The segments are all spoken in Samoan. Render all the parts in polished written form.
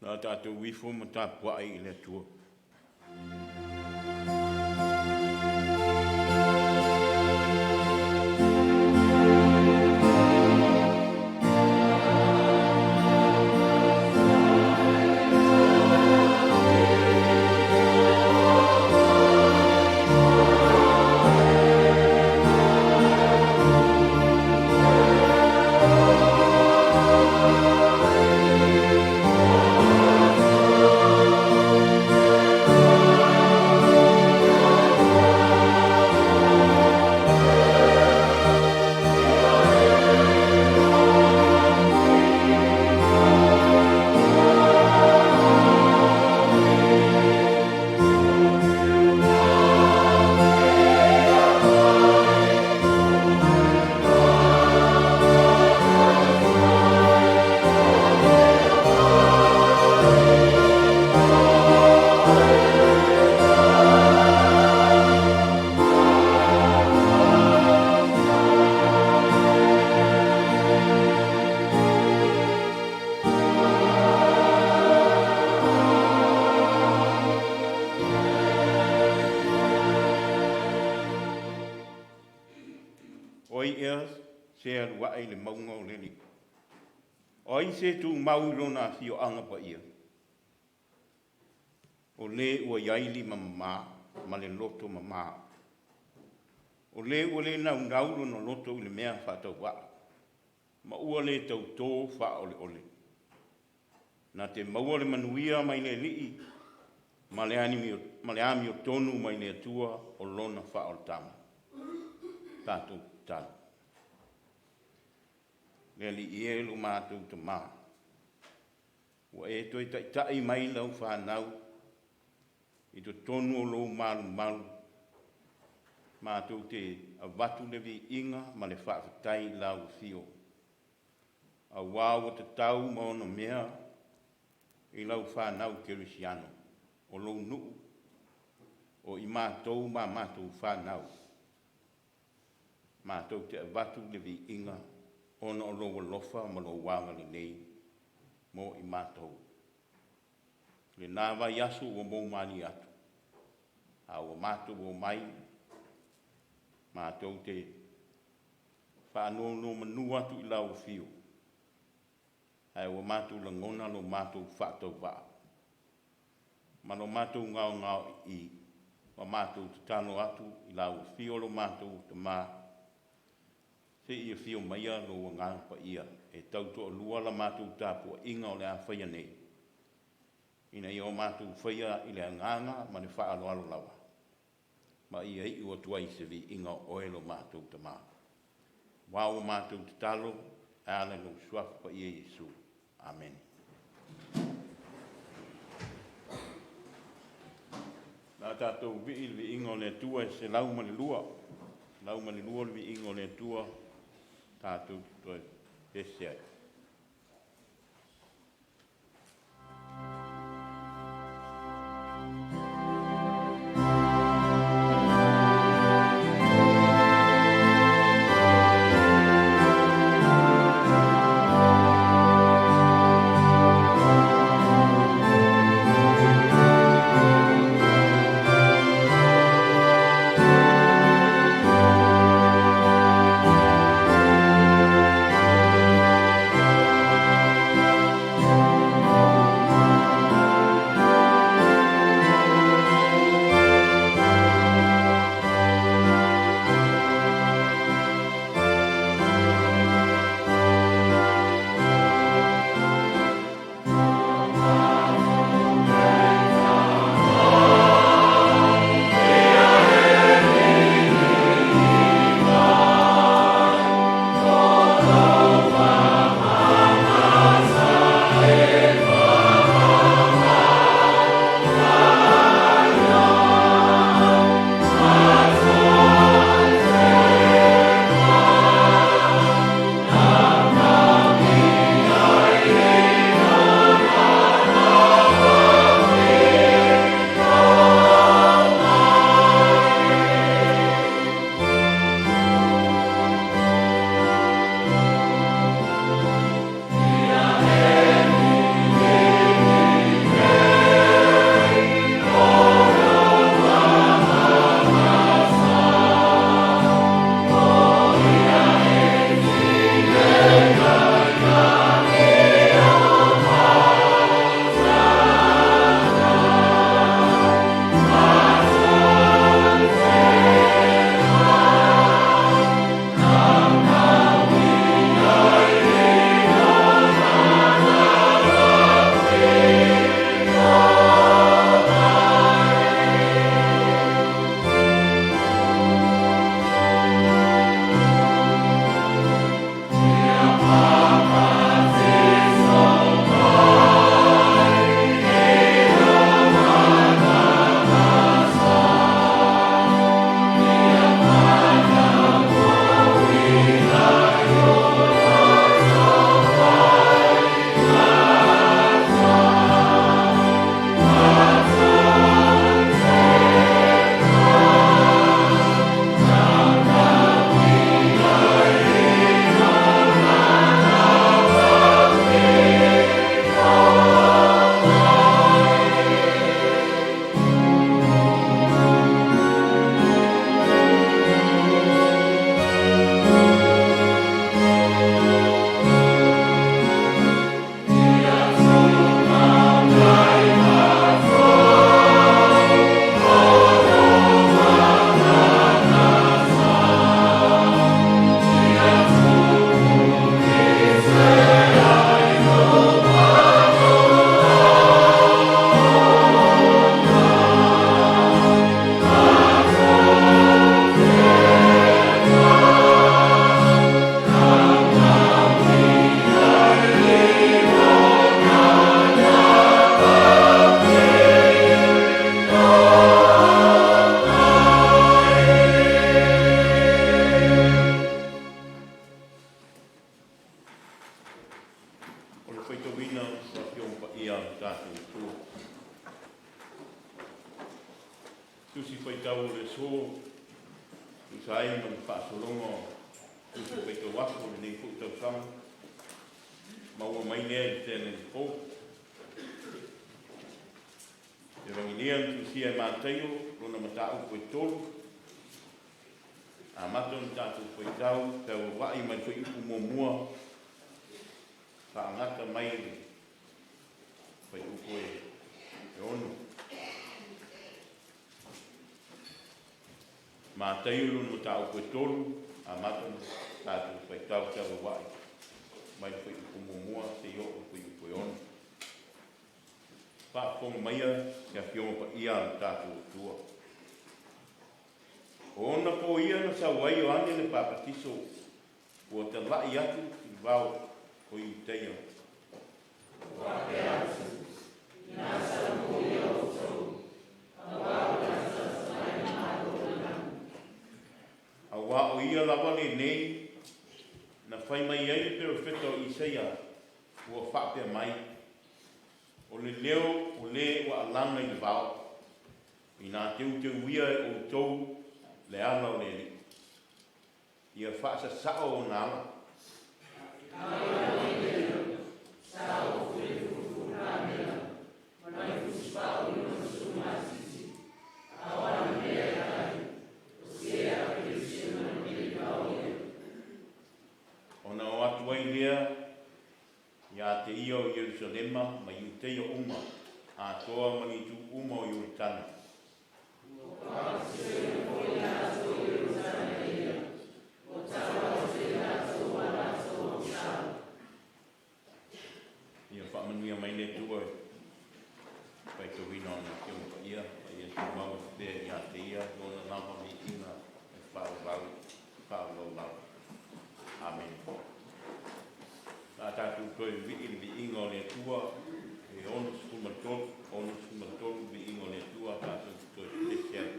Le a tatou ifo ma tapuai i le Atua. O ai ea se alu ae i le mauga o le Alii? O ai se tumau i lona afioaga paia? O le ua i ai lima mama ma le loto mama, o le ua le naunau lona loto i le mea faatauvaa ma ua le tauto faaoleole. Na te maua le manuia mai le Alii ma le amiotonu mai le Atua o lona faaolataga. Tatou tatalo. Le Alii e lo matou Tama, ua e toe taitai mai lau fanau i totonu o lou malumalu, matou te avatu le viiga ma le faafetai i lau Afio, aua ua tatau ma onomea i lau fanau kerisiano, o lou nuu, o i matou ma a matou fanau, matou te avatu le viiga ona o lou alofa ma lou agalelei mo i matou. I lena vaiaso ua mou malie atu, a ua matou omai matou te faanonomanu atu i lau Afio, ae ua matou lagona lo matou faatauvaa ma lo matou gaogaoii ma matou tatalo atu i lau Afio lo matou Tama, se i afio maia lou Agaga Paia e tautoalua la matou tapuaiga o le a faia nei, ina ia matou faia i le agaga ma le faaaloalo lava, ma ia iu atu ai i se viiga o Oe lo matou Tama. Aua ua matou tatalo e ala i lou Suafa Paia Iesu. Amene. O le a tatou vii i le viiga o le Atua e 102, 102 le viiga o le Atua tatou te toe pese ai. tatou Atua. Tusi Faitau o le aso, tusa ai ma le faasologa o Tusi Faitau Aso o lenei foi tausaga, maua mai lea i le Feagaiga Fou. Evagelia na tusia e Mataio, lona mataupu e 3, amata ona tatou faitau feagogai mai le fuaiupu muamua, faagata mai le fuaiupu e 6. Mataio lona mataupu e 3, amata ona tatou faitau feagogai mai le fuaiupu muamua seia oo i le fuaiupu e 6. Faafofoga maia le Afioga Paia a lo tatou Atua. O ona po ia na sau ai Ioane le Papatiso ua talai atu i le vao o Iutaia. Auā o ia lava lenei na fai mai ai le Perofeta o Isaia ua faapea mai, O le leo o le ua alaga i le vao, ina teuteuia e outou le ala o le Alii, ia faasasao ona ala. Ona o atu ai lea ia te ia o Ierusalema ma Iuteia uma, atoa ma ni itu uma o Ioritana. Ia faamanuia mai le Atua i le faitauina o Lana Afioga Paia, ma ia tumau pea ia te Ia Lona lava viiga e faavavau, faavavau lava. Amene. O le a tatou toe vivii i le viiga o le Atua e 63, 63 le viiga o le Atua tatou te toe pepesi ai.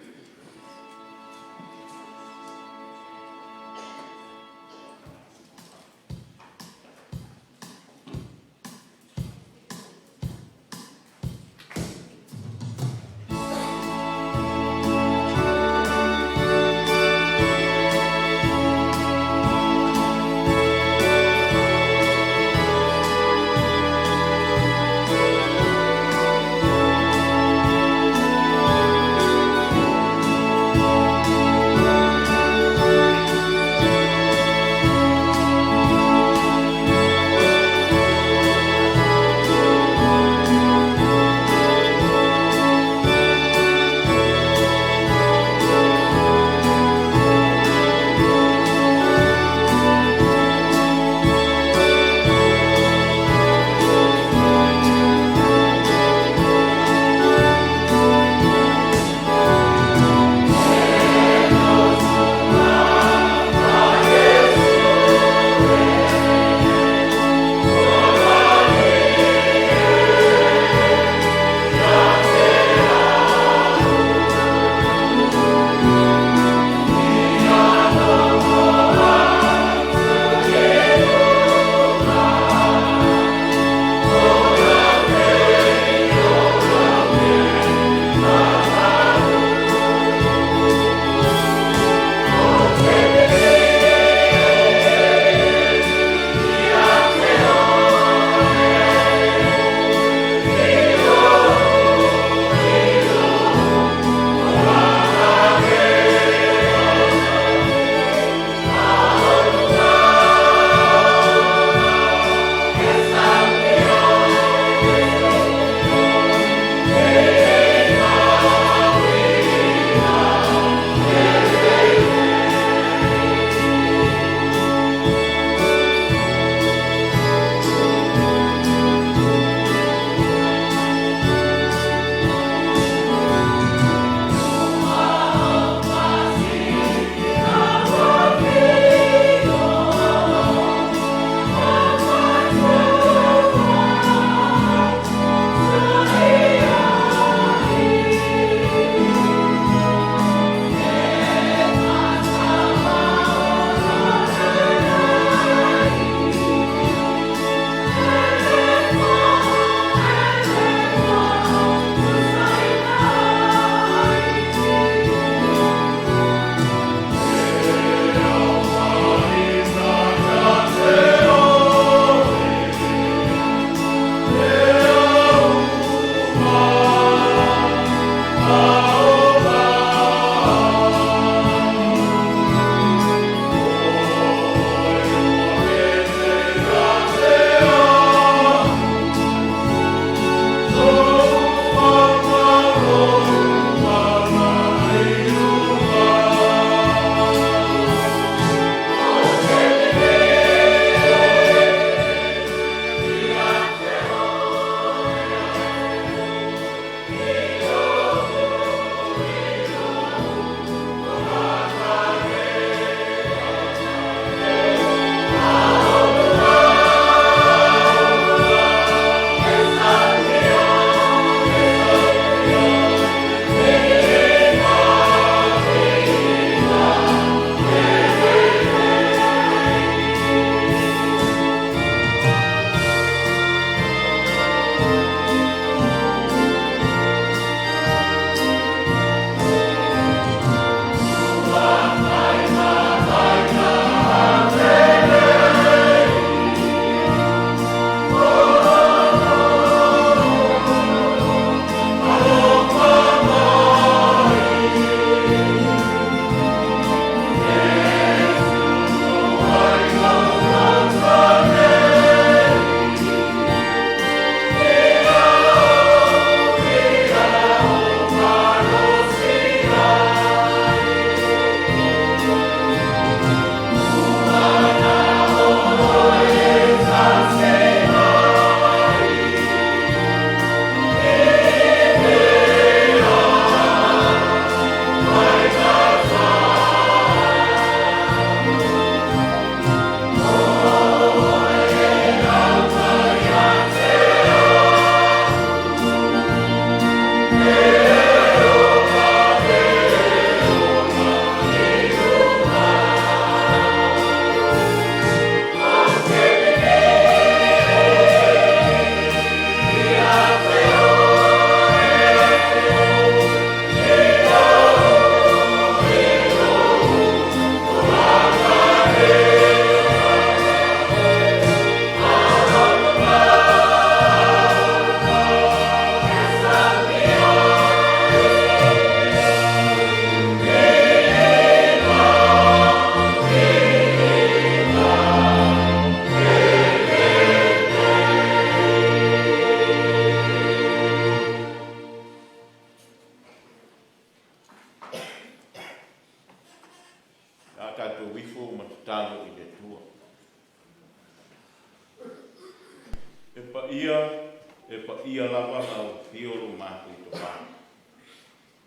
Paia, e paia lava lau Afio lo matou Tama,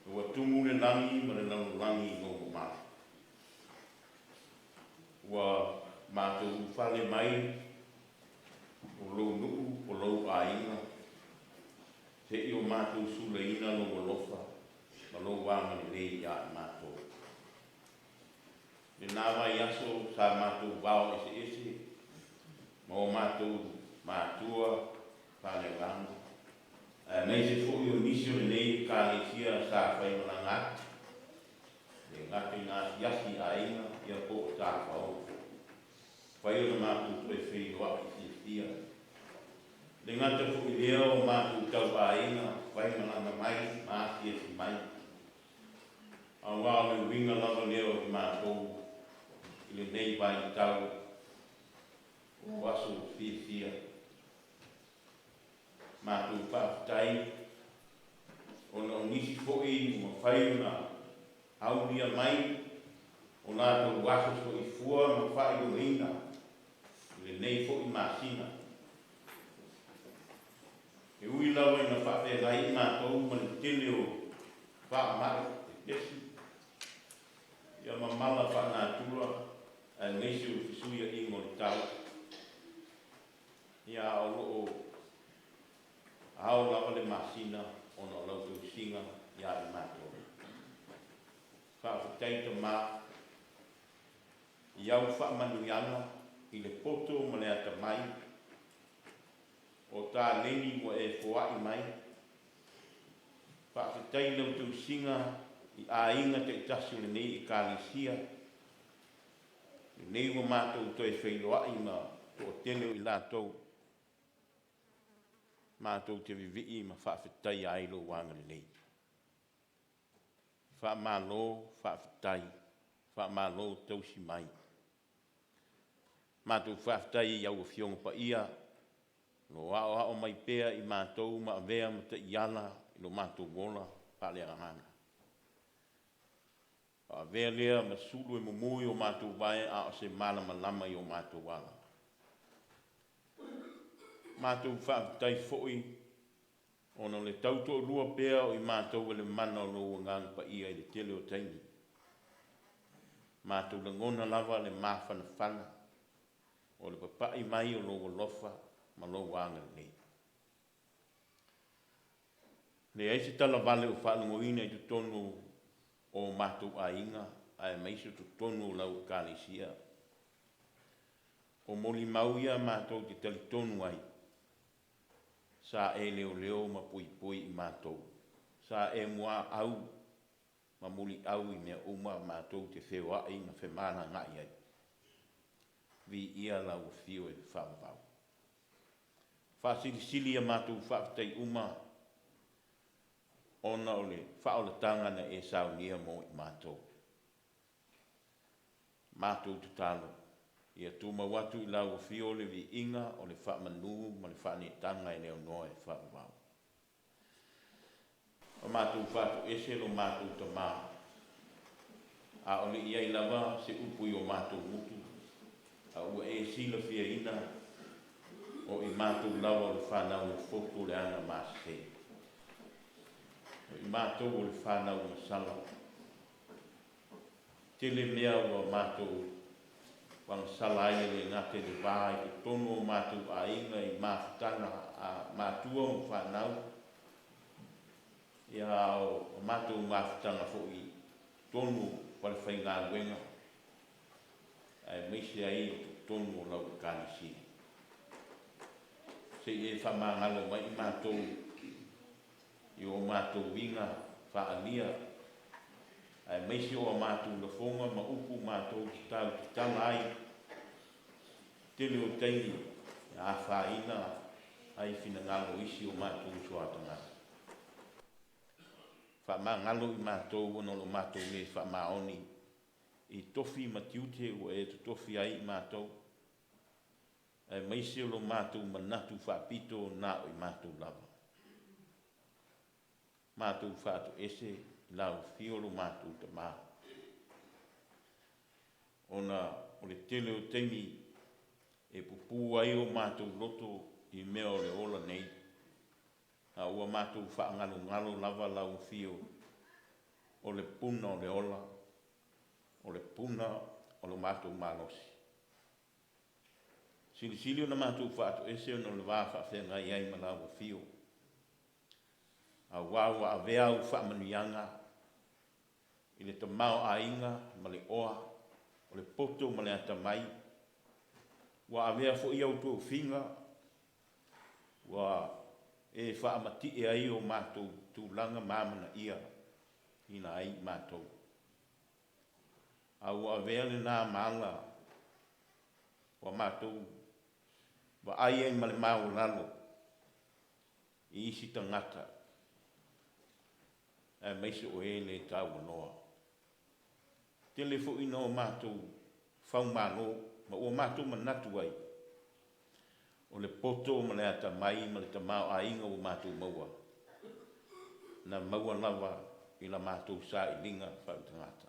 ua tumu le lagi ma le lalolagi i lou mamalu. Ua matou ulufale mai o lou nuu o lou aiga, se i o matou sulaina lou alofa ma lou agalelei ia i matou. I lena vaiaso sa matou vao eseese ma o matou matua faaleagaga, aemaise foi o nisi o lenei Ekalesia sa faimalaga atu, e le gata ina asiasi i aiga, ia po o tafaoga foi. Mafai ona matou toe feiloai fiafia. E le gata foi i lea o matou tauaiga faimalaga mai ma asiasi mai, aua o le uiga lava lea o i matou i lenei vaitau o aso fiafia. Matou faafetai ona o nisi foi ua mafai ona aulia mai o latou aso soifua ma faailogaina i lenei foi masina. E ui lava ina faafeagai matou ma le tele o faamai pepesi, ia ma mala faalenatura aemaise o le fesuiaiga o le tau, ia a o lo o ao lava le masina ona o lau tausiga ia i matou. Faafetai Tama i au faamanuiaga i le poto ma le atamai o taleni ua e foai mai. Faafetai i lau tausiga i aiga taitasi o lenei Ekalesia, lenei ua matou toe feiloai ma toatele o i latou, matou te vivii ma faafetaia ai lou agalelei. Faamalo faafetai, faamalo tausi mai. Matou faafetai i au Afioga Paia o lo o aoao mai pea i matou ma avea ma taiala i lo matou ola faaleagaga. Avea lea ma sulu e mumu i o matou vae a o se malamalama i o matou ala. Matou faafetai foi ona o le tautoalua pea o i matou e le mana o lou Agaga Paia i le tele o taimi. Matou lagona lava le mafanafana o le papai mai o lou alofa ma lou agalelei. E leai se talavale o faalogoina i totonu o matou aiga aemaise o totonu o lau Ekalesia. O molimau ia matou te talitonu ai, sa e leoleo ma puipui i matou, sa e muaau ma muliau i mea uma matou te feoai ma femalagaai ai. Viia lau Afio e faavavau. Faasilisili a matou faafetai uma ona o le faaolataga na e saunia mo i matou. Matou tatalo, ia tumau atu i lau Afio le viiga o le faamanu ma le faaneetaga e le aunoa e faavavau. O matou faatoese lo matou Tama, a o le i ai lava se upu i o matou gutu, a ua e silafiaina o i matou lava o le fanau e fotu o le agamasese. O i matou o le fanau agasala, tele mea ua matou agasala ai e le gata i le va i totonu o matou aiga i mafutaga a matua ma fanau, ia a o matou mafutaga foi i totonu o falefaigaluega, aemaise ai o totonu o lau Ekalesia. Se i e faamagalo mai i matou i o matou uiga faaalia, aemaise o a matou lafoga ma upu matou te tautatala ai, tele o taimi e afaina ai finagalo o isi o matou uso a tagata. Faamagalo i matou ona o lo matou le faamaoni i tofi ma tiute ua e totofi ai i matou, aemaise o lo matou manatu faapito na o i matou lava. Matou faatoese i lau Afio lo matou Tama, ona o le tele o taimi e pupū ai o matou loto i mea o le ola nei, a ua matou faagalogalo lava lau afio o le puna o le ola, o le puna o lo matou malosi. Silisili ona matou faatoese ona o le va faafeagai ai ma lau afio, aua ua avea au faamanuiaga i le tamaoaiga ma le oa, o le poto ma le atamai, ua avea foi au tofiga ua e faamatie ai o matou tulaga ma amanaia ina ai i matou. A ua avea lena ma aga ua matou vaai ai ma le maualalo i isi tagata, aemaise o e le taualoa. Tele foi ina o matou faumalo ma ua matou manatu ai, o le poto ma le atamai ma le tamaoaiga ua matou maua, na maua lava i la matou sailiga faaletagata.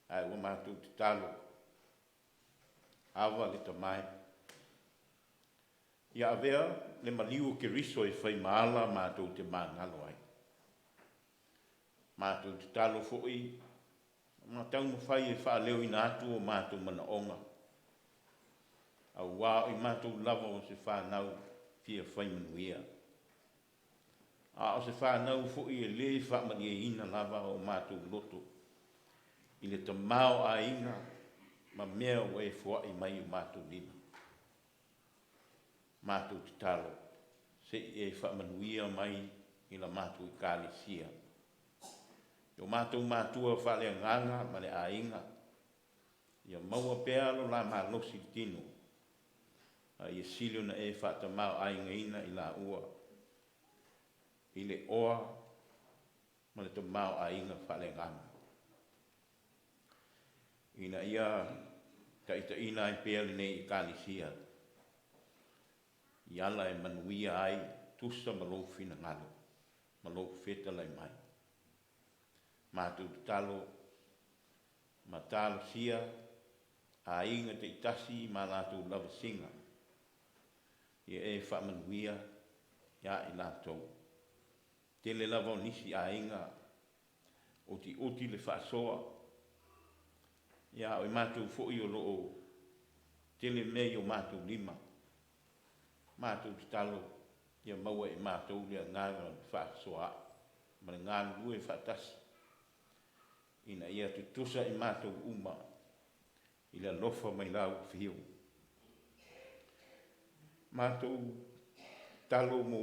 Ae ua matou tatalo, ava le Tama e, ia avea le maliu o Keriso e fai ma ala matou te magalo ai. Matou tatalo foi ma taumafai e faaleoina atu o matou manaoga, aua o i matou lava o se fanau fia fai manuia, a o se fanau foi e le faamalieina lava o matou loto i le tamaoaiga ma mea ua e foai mai i o matou lima. Matou tatalo, se i e faamanuia mai i la matou Ekalesia, i o matou matua faaleagaga ma le aiga, ia maua pea lo la malosi i le tino, a ia sili ona e faatamaoaigaina i laua i le oa ma le tamaoaiga faaleagaga, ina ia taitaiina ai pea lenei Ekalesia i ala e manuia ai, tusa ma lou finagalo ma lou fetalai mai. Matou tatalo ma talosia aiga taitasi ma latou lavasiga, ia e faamanuia ia i latou. Tele lava o nisi aiga utiuti le faasoa, ia a o i matou foi o lo o tele mea i o matou lima, matou tatalo ia maua e i matou le agaga o le fefaasoaai ma le galulue faatasi ina ia tutusa i matou uma i le alofa mai lau Afio. Matou tatalo mo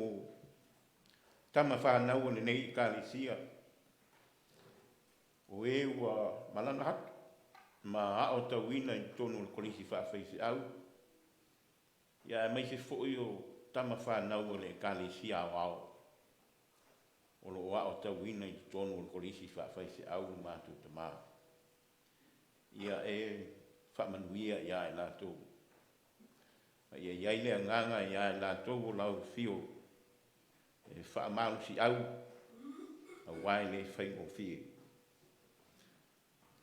tama fanau a lenei Ekalesia, o e ua malaga atu ma aotauina i totonu o le Kolisi Faafaifeau, aemaise foi o tama fanau a le Ekalesia Aoao o lo o aotauina i totonu o le Kolisi Faafaifeau lo matou Tama. Ia e faamanuia ia i latou, ma ia i ai le agaga ia i latou o lau Afio e faamalosiau aua e le faigofie.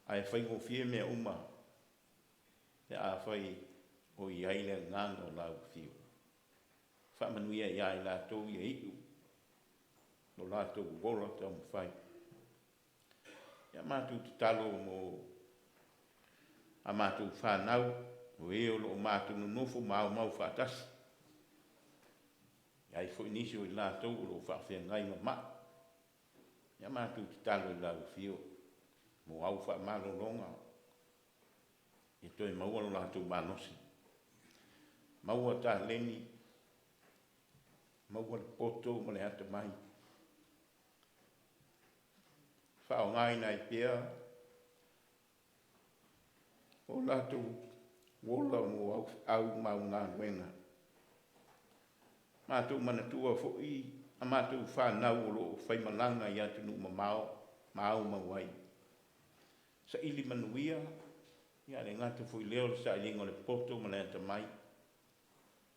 Ae faigofie mea uma pe afai o i ai le agaga o lau Afio. Faamanuia ia i latou ia iu lo latou ola taumafai. Ia matou tatalo mo a matou fanau, o e o lo o matou nonofo ma aumau faatasi, e i ai foi nisi o i latou o lo o faafeagai ma mai. Ia matou tatalo i lau Afio mo au faamalologa, ia toe maua lo latou malosi, maua taleni, maua le poto ma le atamai e faaaogaina ai pea o latou ola mo au feau ma au galuega. Matou manatua foi a matou fanau o lo o faimalaga i atunuu mamao ma aumau ai, saili manuia, ae le gata foi i lea o le sailiga o le poto ma le atamai,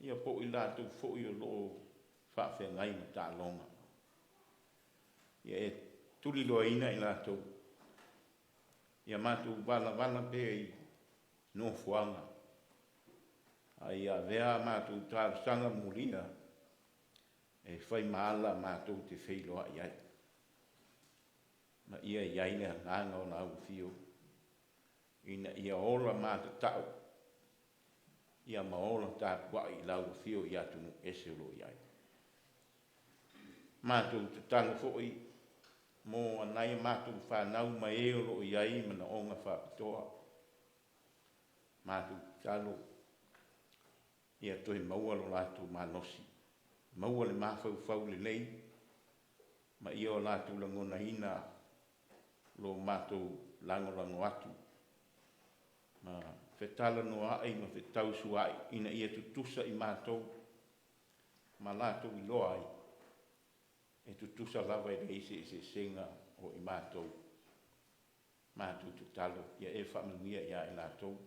ia po o i latou foi o lo o faafeagai ma taaloga. Ia e tuliloaina i latou, ia matou valavala pea i nofoaga. A ia avea a matou talosaga molia e fai ma ala matou te feiloai ai, ma ia i ai le Agaga o lau Afio ina ia ola matatau ma ola tapuai i lau Afio i atunuu ese o lo o i ai. Matou tatalo foi mo nai a matou fanau ma e o lo o i ai manaoga faapitoa, matou tatalo ia toe maua lo latou malosi, maua le mafaufau lelei ma ia o latou lagonaina lo matou lagolago atu ma fetalanoa'i ma fetausua'i ina ia tutusa i matou ma latou iloa ai, e tutusa lava e leai se eseesega o i matou. Matou tatalo ia e faamanuia ia i latou.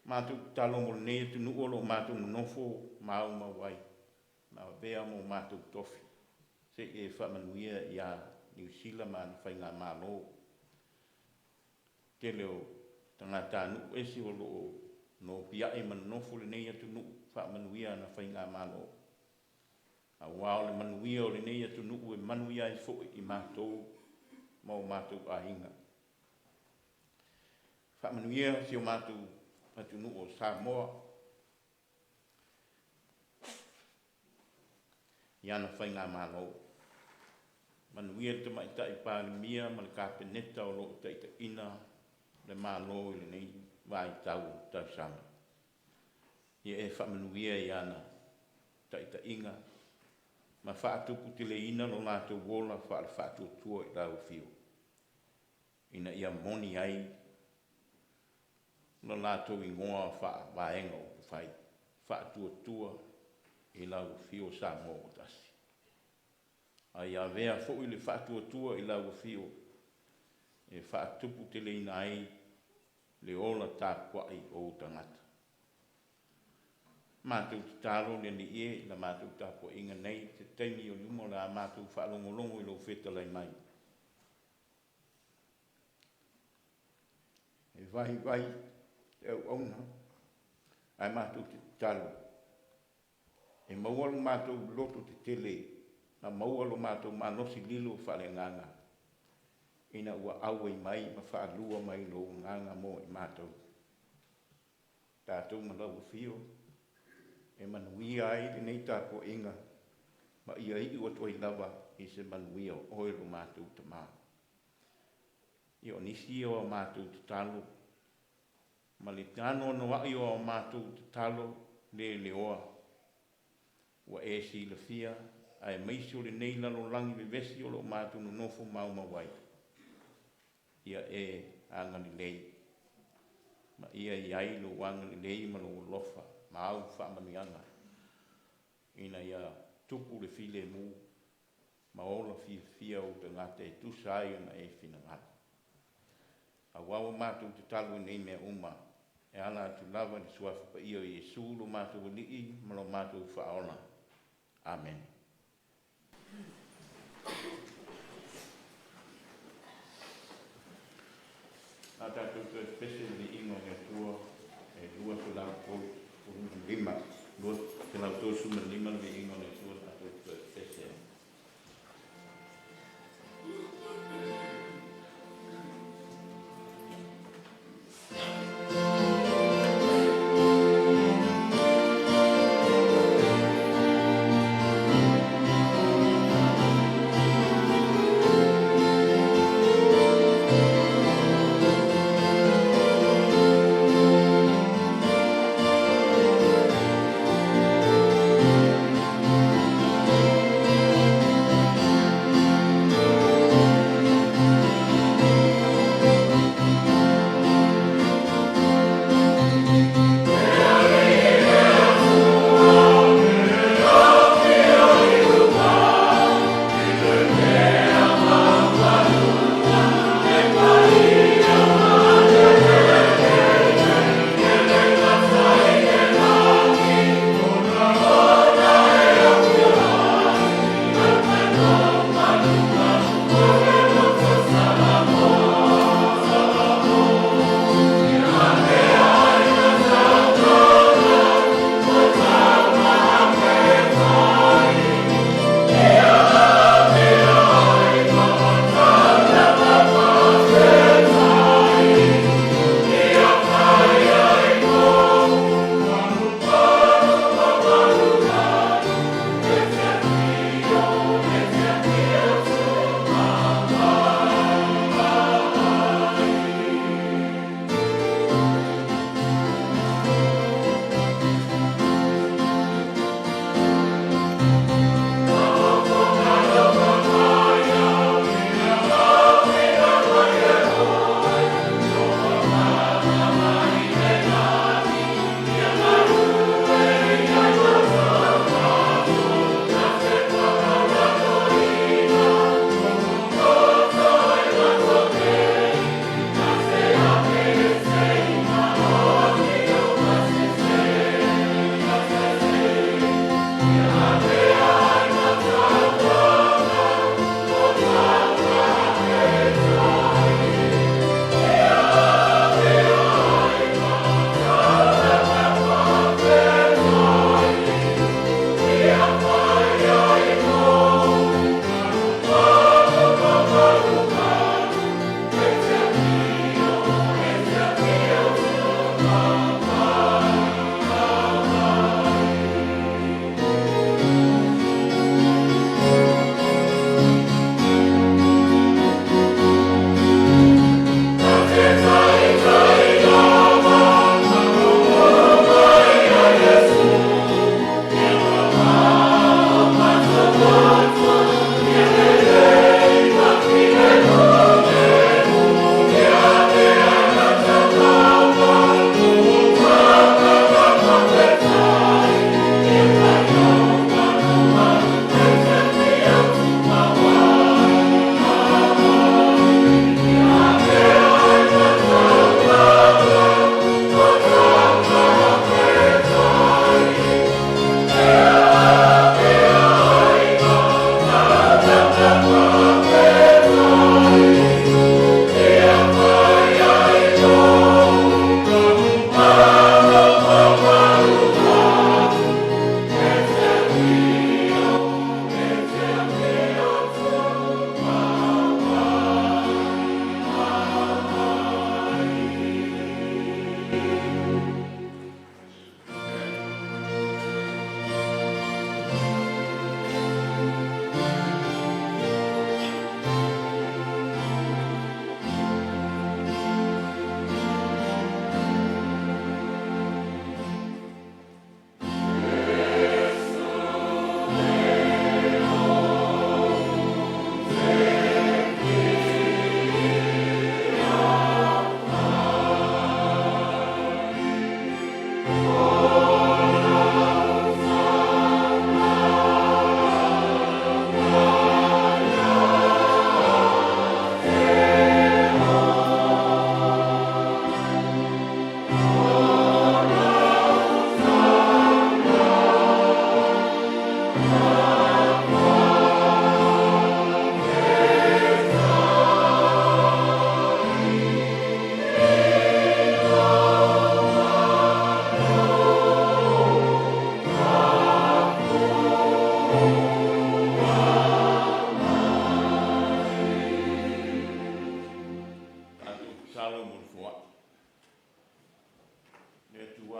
Matou tatalo mo lenei atunuu o lo o matou nonofo ma aumau ai ma avea ma o matou tofi, se i e faamanuia ia Niu Sila ma ana Faigamalo. Le tele o tagatanuu ese o lo o nopiai ma nonofo i lenei atunuu, faamanuia ana Faigamalo, aua o le manuia o lenei atunuu e manuia ai foi i matou ma o matou aiga. Faamanuia si o matou atunuu o Samoa i ana Faigamalo, manuia le Tamaitai Palemia ma le Kapeneta o lo o taitaiina le Malo i lenei vaitau o le tausaga. Ia e faamanuia i ana taitaiga ma faatuputeleina lo latou ola faale-faatuatua i lau Afio, ina ia moni ai lo latou igoa faale-Vaega Upufai, Faatuatua i lau Afio Samoa ua Tasi. A ia avea foi le faatuatua i lau Afio e faatuputeleina ai le ola tapuai o ou tagata. Matou tatalo le Alii e i la matou tapuaiga nei, se taimi o i luma o le a matou faalogologo i lou fetalai mai, e vaivai le auauna ae matou te tatalo e maua lo matou lototetele ma maua lo matou malosi lilo faaleagaga ina ua auai mai ma faalua mai lou Agaga mo i matou, tatou ma lau Afio e manuia ai lenei tapuaiga ma ia iu atu ai lava i se manuia o oe lo matou Tama. Ia, o nisi ia o a matou tatalo ma le anoanoai o a matou tatalo leleoa ua e silafia, aemaise o lenei lalolagi vevesi o lo o matou nonofo maumau ai, ia e agalelei ma ia i ai lou agalelei ma lou alofa ma au faamanuiaga ina ia tupu le filemu ma ola fiafia ou tagata e tusa ai ona e finagalo. Aua ua matou tatalo i nei mea uma e ala atu lava i le Suafa Paia o Iesu lo matou Alii ma lo matou Faaola. Amene. O le a tatou toe pepese i le viiga o le Atua e 235, 235 le viiga o le Atua tatou te toe pepese ai.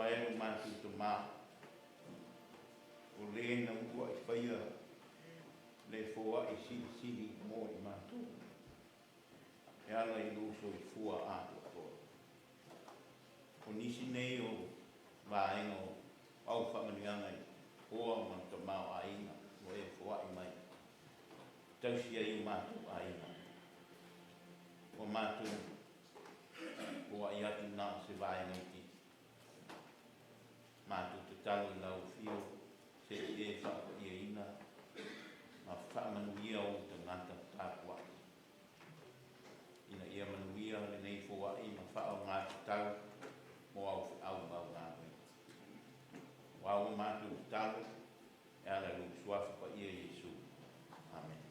Atua e lo matou Tama, o le na uluai faia le foai silisili mo i matou, e ala i lou soifua atoatoa. O nisi nei o vaega o au faamanuiaga i oa ma le tamaoaiga ua e foai mai e tausi ai o matou aiga. Ua matou foai atu na o se vaega itiiti, matou tatalo i lau Afio se i e faapaiaina ma faamanuia ou tagata tapuai, ina ia manuia lenei foai ma faaaoga tatau mo au feau ma au galuega. Aua ua matou tatalo e ala i lou Suafa Paia Iesu. Amene.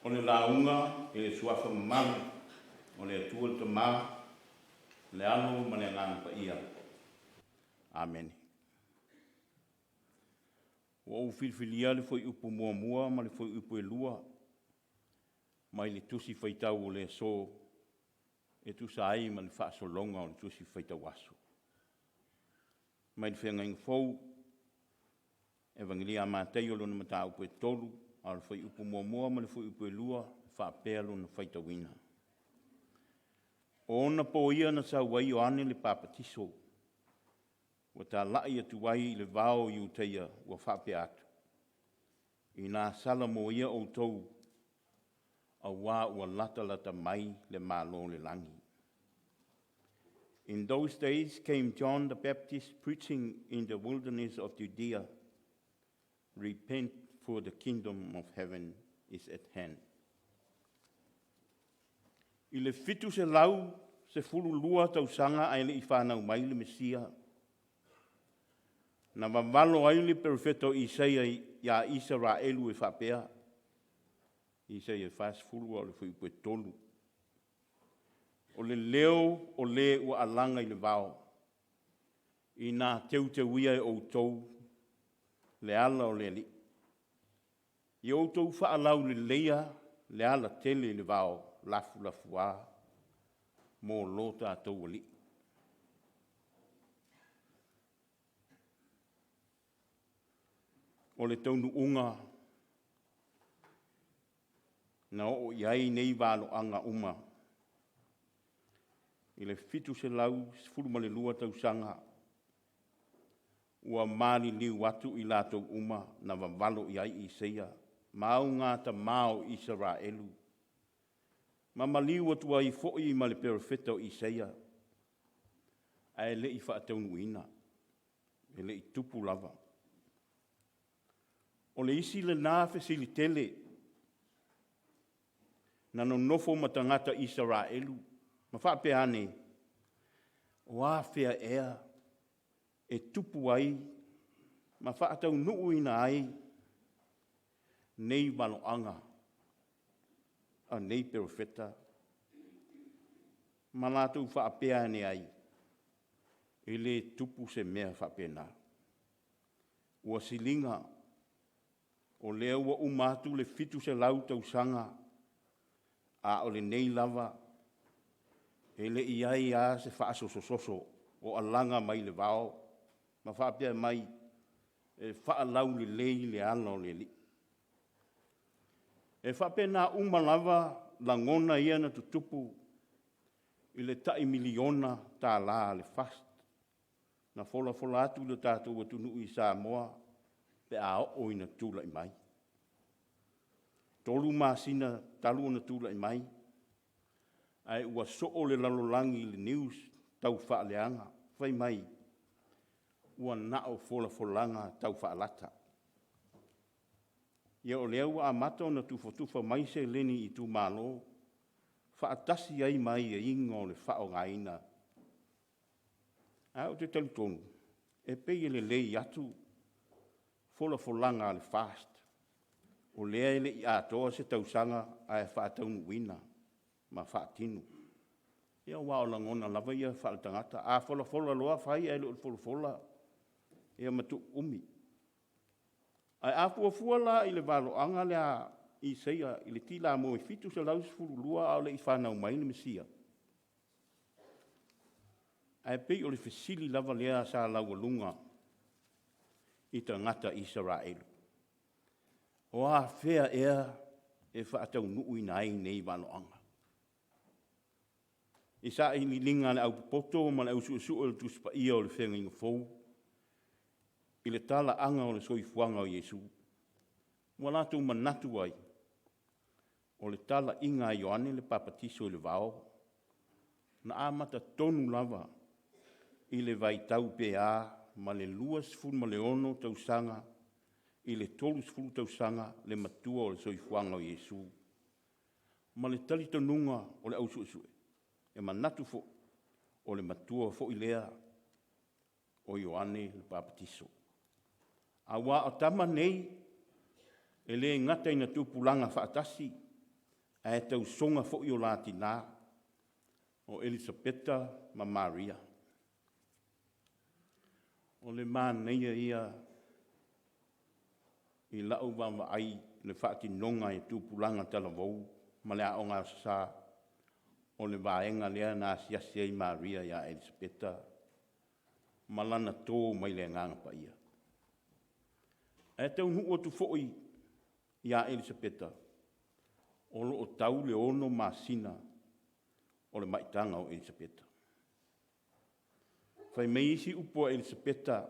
O le lauga i le Suafa mamalu o le Atua le Tama, le Alo ma le Agaga Paia. Amene. Ua ou filifilia le fuaiupu 1 ma le fuaiupu e 2 mai le Tusi Faitau o le aso e tusa ai ma le faasologa o le Tusi Faitau Aso. Mai le Feagaiga Fou, Evagelia a Mataio lona mataupu e 3, a o le fuaiupu 1 ma le fuaiupu e 2 e faapea lona faitauina. O ona po ia na sau ai Ioane le Papatiso, ua talai atu ai i le vao o Iutaia ua faapea atu, Ina salamoia outou auā ua latalata mai le Malo o le lagi. In those days came John the Baptist preaching in the wilderness of Judea, repent for the kingdom of heaven is at hand. I le 712 tausaga ae le i fanau mai le Mesia, na vavalo ai le Perofeta o Isaia ia Isaraelu e faapea, Isaia 40 a o le fuaiupu e 3, O le leo o le ua alaga i le vao, ina teuteuia e outou le ala o le Alii, ia outou faalauleleia le alatele i le vao lafulafuā mo lo tatou Alii. O le taunuuga na oo i ai nei valoaga uma i le 712 tausaga ua maliliu atu i latou uma na vavalo i ai Isaia ma augatama o Isaraelu, ma maliu atu ai foi ma le Perofeta o Isaia, ae le i faataunuuina, e le i tupu lava. O le isi lena fesili tele na nonofo ma tagata Isaraelu ma faapea ane, o afea ea e tupu ai ma faataunuuina ai nei valoaga a nei Perofeta? Ma latou faapea ane ai, e le tupu se mea faapena. Ua siliga o lea ua uma atu le 700 tausaga, a o lenei lava e le i i ai lava se faasosososo o alaga mai le vao ma faapea mai, e faalaulelei le ala o le Alii. E faapena uma lava lagona ia na tutupu i le tai $1miliona a le FAST na folafola atu i le tatou atunuu i Samoa pe a oo ina tulai mai. 3 masina talu ona tulai mai ae ua soo le lalolagi i le news taufaaleaga fai mai. Ua na o folafolaga taufaalata. Ia o lea ua amata ona tufatufa mai seleni i itumalo faatasi ai ma aiaiga o le faaaogaina. Ae ou te talitonu, e pei e lelei atu folafolaga a le FAST, o lea e le i atoa se tausaga ae faataunuuina ma faatino. Ia aua o lagona lava ia faaletagata, a folafola loa fai ae le o le folafola, ia ma tuu umi. Ae a fuafua la i le valoaga lea a Isaia i le tilamua e 712 a o le i fanau mai le Mesia, ae pei o le fesili lava lea sa laualuga i tagata Isaraelu, o afea ea e faataunuuina ai nei valoaga? I sailiiliga a le aupopoto ma le ausuesue o le Tusi Paia o le Feagaiga Fou i le talaaga o le soifuaga o Iesu, ua latou manatu ai, o le talaiga a Ioane le Papatiso i le vao, na amata tonu lava i le vaitau pe a ma le 26 tausaga i le 30 tausaga le matua o le soifuaga o Iesu. Ma le talitonuga o le ausuesue, e manatu foi, o le matua foi lea o Ioane le Papatiso. Aua o tama nei, e le gata ina tupulaga faatasi, ae tausoga foi o la tina, o Elisapeta ma Maria. O le manaia ia i lau vaavaai i le faatinoga e tupulaga talavou ma le Aoga Aso Sa, o le vaega lea na asiasi ai Maria ia Elisapeta ma lana to mai le Agaga Paia. Ae taunuu atu foi ia Elisapeta, o lo o tau le 6 masina o le maitaga o Elisapeta. Fai mai isi upu a Elisapeta,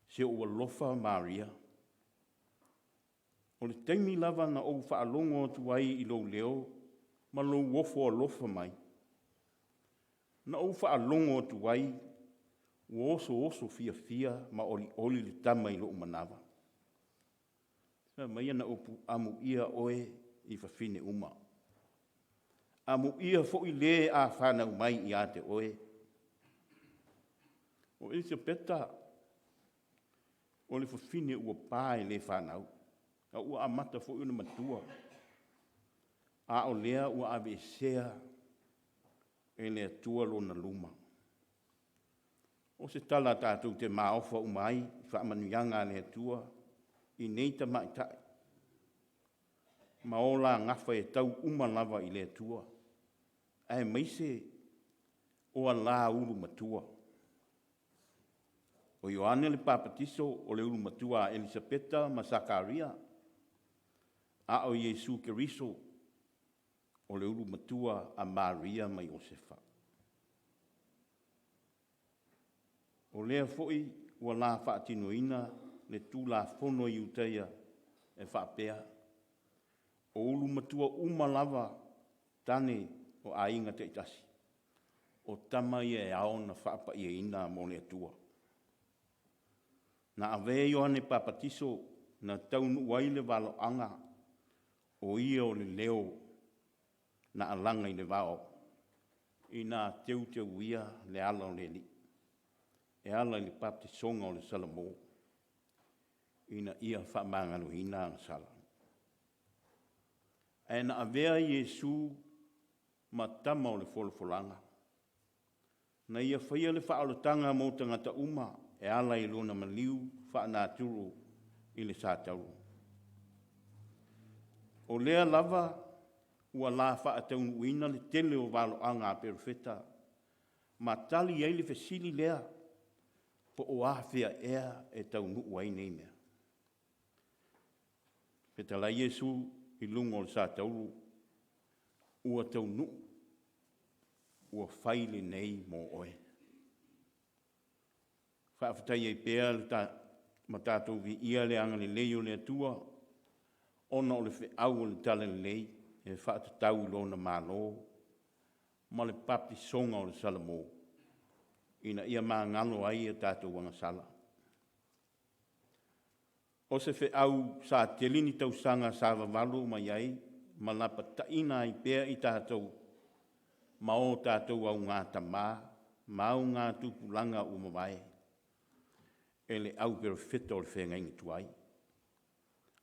se ua ou alofa Maria, o le taimi lava na ou faalogo atu ai i lou leo ma lou ofo alofa mai, na ou faalogo atu ai ua osooso fiafia ma olioli le tama i lou manava. Fai mai ana upu, amuia oe i fafine uma, amuia foi le a fanau mai ia te oe. O Elisapeta, o le fafine ua pa e le fanau, a ua amata foi ona matua, a o lea ua aveesea e le Atua lona luma. O se tala tatou te maofa uma ai i faamanuiaga a le Atua i nei tamaitai ma o la gafa e tau uma lava i le Atua, aemaise o ala ulumatua. O Ioane le Papatiso o le ulumatua a Elisapeta ma Sakaria, a o Iesu Keriso o le ulumatua a Maria ma Iosefa. O lea foi ua la faatinoina le Tulafono a Iutaia e faapea, o ulumatua uma lava tane o aiga taitasi, o tama ia e ao ona faapaiaina mo le Atua. Na avea Ioane Papatiso na taunuu ai le valoaga, o ia o le leo na alaga i le vao ina teuteulia le ala o le Alii e ala i le papatisoga o le salamo ina ia faamagaloina ana sala. Ae na avea Iesu ma tama o le folafolaga, na ia faia le faaolataga mo tagata uma e ala i lona maliu faanatura i le satauro. O lea lava ua la faataunuuina le tele o valoaga a perofeta ma tali ai le fesili lea, po o afea ea e taunuu ai nei mea? Fetalai Iesu i luga o le satauro, ua taunuu, ua fai lenei mo oe. Faafetai ai pea ma tatou viia le agalelei o le Atua ona o le feau o le talalelei e faatatau i lona Malo ma le papatisoga o le salamo. ina ia magalo ai a tatou agasala. O se feau sa tele ni tausaga sa vavalo mai ai ma lapataiina ai pea i tatou ma o tatou augatama ma augatupulaga ua mavae e le au Perofeta o le Feagaiga Tuai,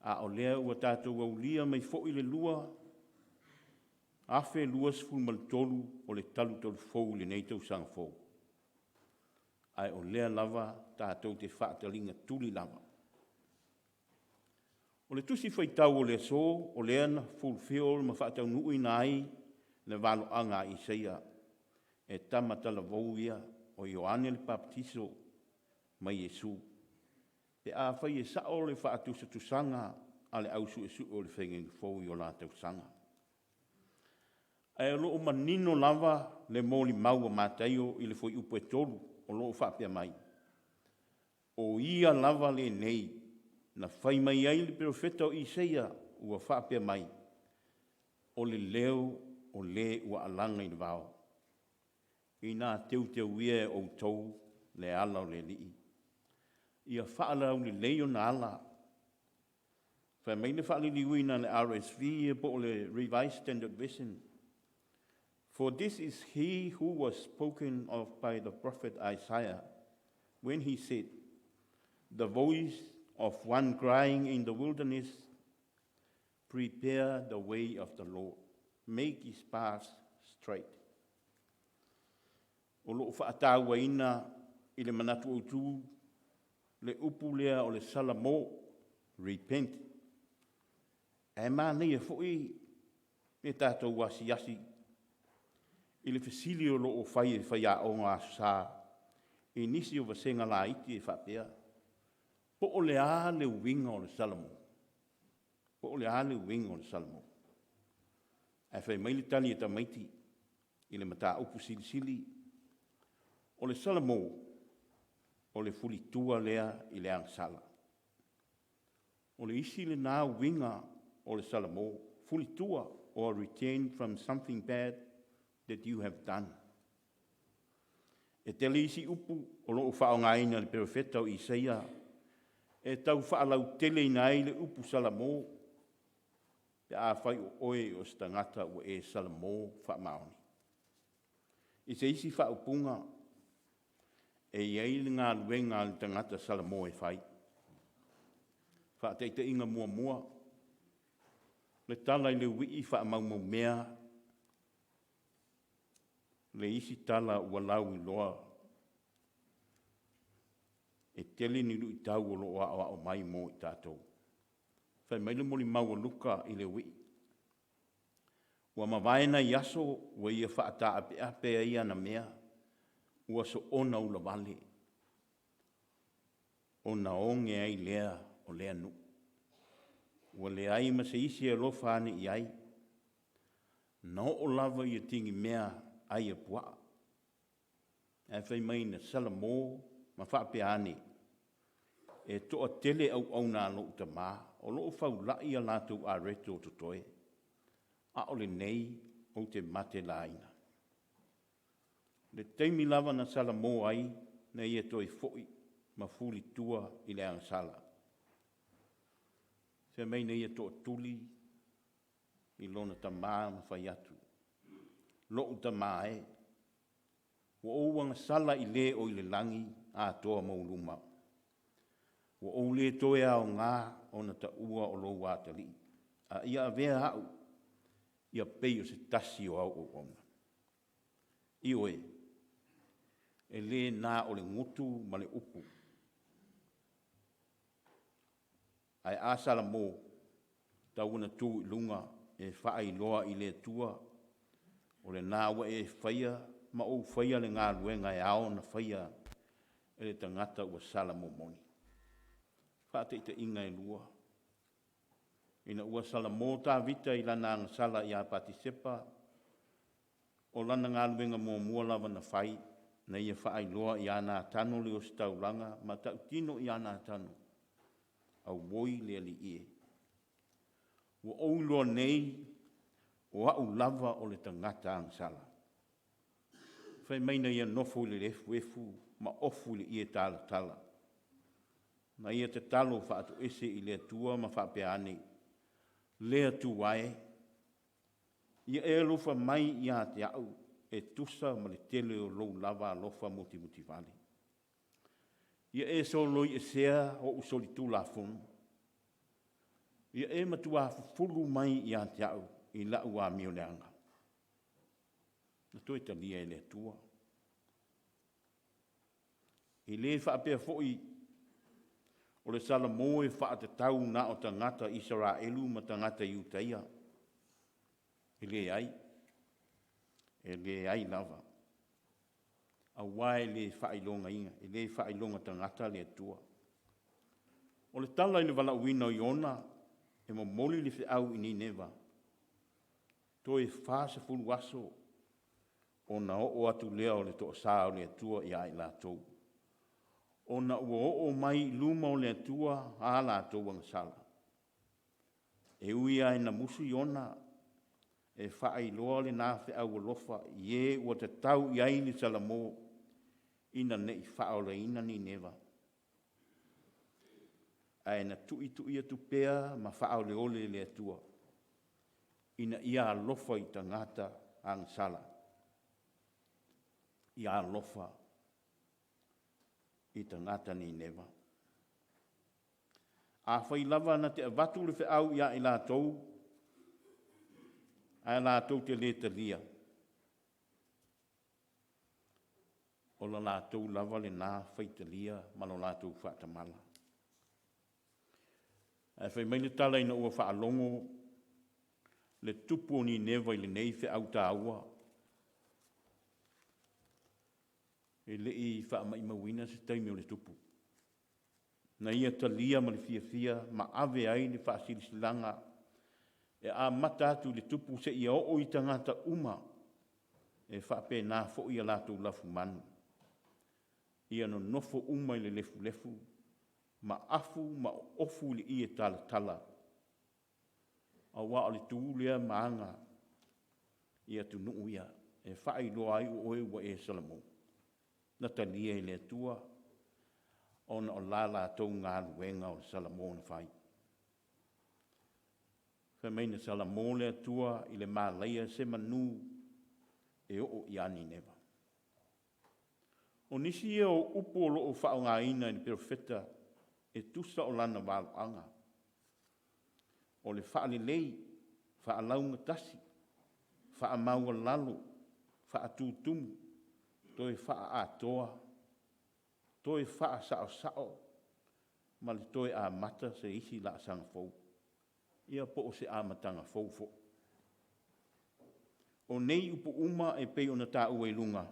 a o lea ua tatou aulia mai foi le 2023 o le talutalu fou i lenei tausaga fou, ae o lea lava tatou te faataligatuli lava. O le Tusi Faitau o le aso, o lea na fulfill ma faataunuuina ai le valoaga a Isaia e tama talavou ia o Ioane le Papatiso ma Iesu, pe afai e sao le faatusatusaga a le au suesue o le Faigaiga Fou i o la tausaga. Ae o lo o manino lava le molimau a Mataio i le fuaiupu e 3 o lo o faapea mai, o Ia lava lenei na fai mai ai le Perofeta o Isaia ua faapea mai, “O le leo o le ua alaga i le vao, ina teuteuina e outou le ala o le Alii, ia faalaulelei ona ala.” Fai mai le faaliliuina a le RSV po o le Revised Standard Version, “For this is he who was spoken of by the prophet Isaiah when he said, ‘The voice of one crying in the wilderness, prepare the way of the Lord, make his paths straight.’” O lo o faatauaina i le manatu autu le upu lea o le salamo, repent. Ae manaia foi le tatou asiasi i le fesili o lo o fai e faiaoga Aso Sa i nisi o vasega laiti e faapea, po o le a le uiga o le salamo? Po o le a le uiga o le salamo? Ae fai mai le tali a tamaiti i le mataupu silisili, o le salamo, o le fulitua lea i le agasala. O le isi lena uiga o le salamo, fulitua, or return from something bad that you have done. E tele isi upu o lo o faaaogaina e le Perofeta o Isaia e tau faalauteleina ai le upu salamo pe afai o oe o se tagata ua e salamo faamaoni. I se isi faaupuga, e i ai le galuega a le tagata salamo e fai. Faataitaiga muamua, le tala i le uii faamaumau mea le isi tala ua lauiloa, e tele ni luitau o lo o aoao mai mo i tatou. Fai mai le molimau a Luka i le uii, ua mavae nai aso ua ia faataapeape ai ana mea, ua soona ulavale, ona oge ai lea o lea nuu, ua leai ma se isi e alofa ane i ai, na oo lava ia timemea ai a puaa, ae fai mai na salamo ma faapea ane, e toatele auauna a lou tama o lo o faulai a latou areto o totoe, a o lenei ou te matelaina. O le taimi lava na salamo ai, na ia toe foi ma fulitua i le agasala. Fai mai na ia tootuli i lona tama ma fai atu, lou tama e, ua ou agasala i Le o i le lagi atoa ma ou luma, ua ou le toe aoga ona taua o lou atalii, a ia avea au ia pei o se tasi o au auauna. Ioe, e le na o le gutu ma le upu, ae a salamo, e tatau ona tu i luga e faailoa i le Atua, o lena ua e faia ma ou faia le galuega e ao ona faia e le tagata ua salamo moni. Faataitaiga e lua, ina ua salamo Tavita i lana agasala ia Patisepa, o lana galuega muamua lava na fai, na ia faailoa ia Natano le ositaulaga ma tautino ia Natano, auoi le alii e, ua ou iloa nei, o au lava o le tagata agasala. Fai mai na ia nofo i le efuefu ma ofu i le ie talatala. Na ia tatalo faatoese i le Atua ma faapea ane, “Le Atua e, ia e alofa mai ia te au e tusa ma le tele o lou lava alofa mutimutivale. Ia e soloiesea o'u solitulafono, ia e matua fufulu mai ia te au i la'u amioleaga.” Na toe talia e le Atua. E le faapea foi o le Salamo e faatatau na o tagata Isaraelu ma tagata Iutaia, e leai, e leai lava, aua e le faailogaina, e le faailoga tagata le Atua. O le tala i le valaauina o Iona e momoli le feau i Nineva, toe 40 aso ona oo atu lea o le toasa o le Atua ia i latou, ona ua oo mai i luma o le Atua a latou agasala. E ui lava ina musu Iona e faailoa lena feau alofa i e ua tatau i ai le Salamo ina ne i faaolaina Nineva, ae na tuitui atu pea ma faaoleole e le Atua ina ia alofa i tagata agasala, ia alofa i tagata Nineva. Afai lava na te avatu le feau ia i latou ae latou te le talia, o le latou lava lena faitalia ma lo latou faatamala. Ae fai mai le tala ina ua faalogo le tupu o Nineva i lenei feau taua, e le i faamaumauina se taimi o le tupu, na ia talia ma le fiafia ma ave ai le faasilasilaga e amata atu i le tupu seia oo i tagata uma, e faapena foi a latou lafumanu, ia nonofo uma i le lefulefu ma afu ma ofu i le ie talatala, aua o le tu lea ma aga i atunuu ia e faailoa ai o oe ua e Salamo. Na talia e le Atua ona o la latou galuega o le Salamo na fai. Fai mai na Salamo le Atua i le malaia se manu e oo ia Nineva. O nisi ia o upu o lo o faaaogaina e le Perofeta e tusa o lana valoaga, o le faalelei, faalaugatasi, faamaualalo, faatutumu, toe faaatoa, toe faasaosao ma le toe amata se isi laasaga fou, ia po o se amataga fou foi. O nei upu uma e pei ona taua i luga,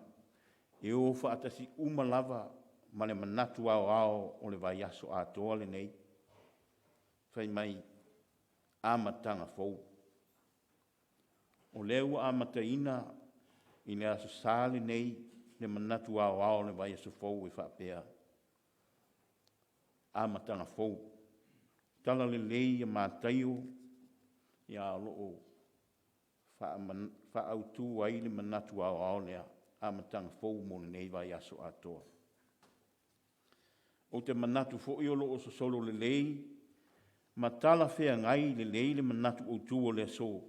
e o faatasi uma lava ma le manatu aoao o le vaiaso atoa lenei, fai mai amataga fou. O lea ua amataina i le Aso Sa lenei le manatu aoao o le vaiaso fou e faapea, Amataga Fou, Talalelei a Mataio, a o lo o faaautu ai le manatu aoao lea, amataga fou mo lenei vaiaso atoa. Ou te manatu foi o lo o sosolo lelei ma talafeagai lelei le manatu autu o le aso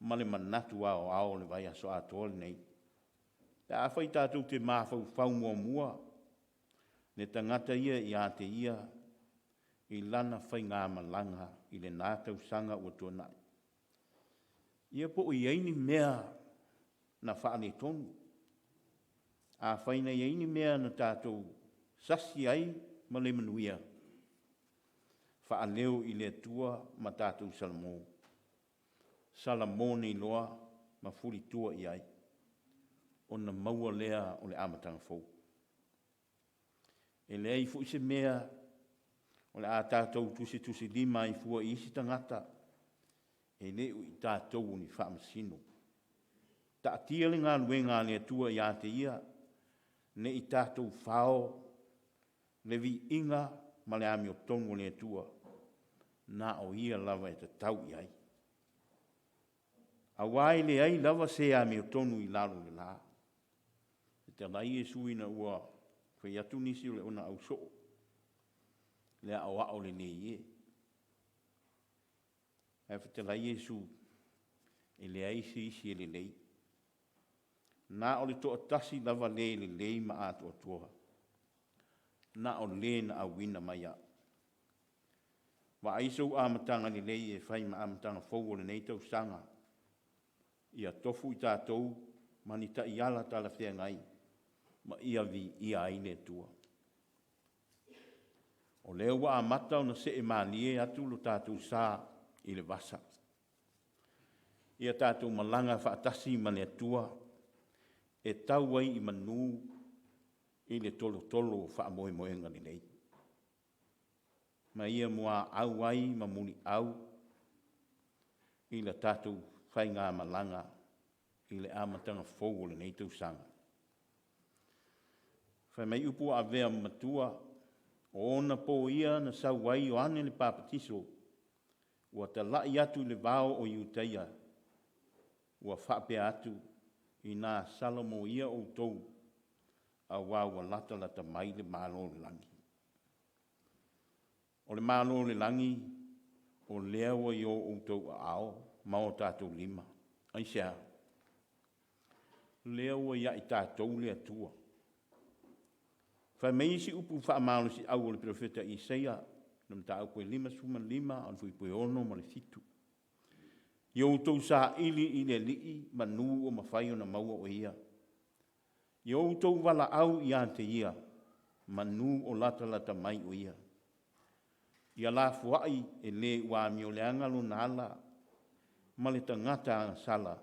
ma le manatu aoao o le vaiaso atoa lenei, pe afai tatou te mafaufau muamua le tagata ia ia te ia i lana faigamalaga i lena tausaga ua tuanai, ia po o i ai ni mea na faaletonu. Afai na i ai ni mea na tatou sasi ai ma le manuia, faaleo i le Atua ma tatou salamo, salamo nei loa ma fulitua i ai, ona maua lea o le amataga fou. E leai foi se mea o le a tatou tusitusilima ai fua i isi tagata, e le o i tatou o ni faamasino. Taatia le galuega a le Atua ia te Ia, ne i tatou fao le viiga ma le amiotonu a le Atua, na o Ia lava e tatau i ai. Aua e leai lava se amiotonu i lalo o le la. Fetalai Iesu ina ua fai atu nisi o le ona ausoo, le aoao lelei e. Ae fetalai Iesu, e leai se isi e lelei, na o le toatasi lava le lelei ma atoatoa, na o Le na auina mai au. Vaai sou amataga lelei e fai ma amataga fou o lenei tausaga, ia tofu i tatou ma ni taiala talafeagai ma ia viia ai le Atua. O lea ua amata ona see malie atu lo tatou sa i le vasa, ia tatou malaga faatasi ma le Atua e tau ai i manu i le tolotolo o faamoemoega lelei, ma ia muaau ai ma muliau i le tatou faigamalaga i le amataga fou o lenei tausaga. Fai mai upu ua avea ma matua, o onapo ia na sau ai Ioane le Papatiso ua talai atu i le vao o Iutaia ua faapea atu, “Ina salamo ia outou aua ua latalata mai le Malo o le Lagi.” O le Malo o le Lagi, o lea ua i o outou aao ma o tatou lima. Aisea? O lea ua ia i tatou le Atua. Fai mai isi upu faamalosiau o le Perofeta Isaia i le mataupu e 55 a o le fuaiupu e 6 ma le 7, “Ia outou saili i le Alii manu o mafai ona maua o Ia, ia outou valaau ia te Ia manu o latalata mai o Ia. Ia lafoai e le ua amioleaga lona ala ma le tagata agasala,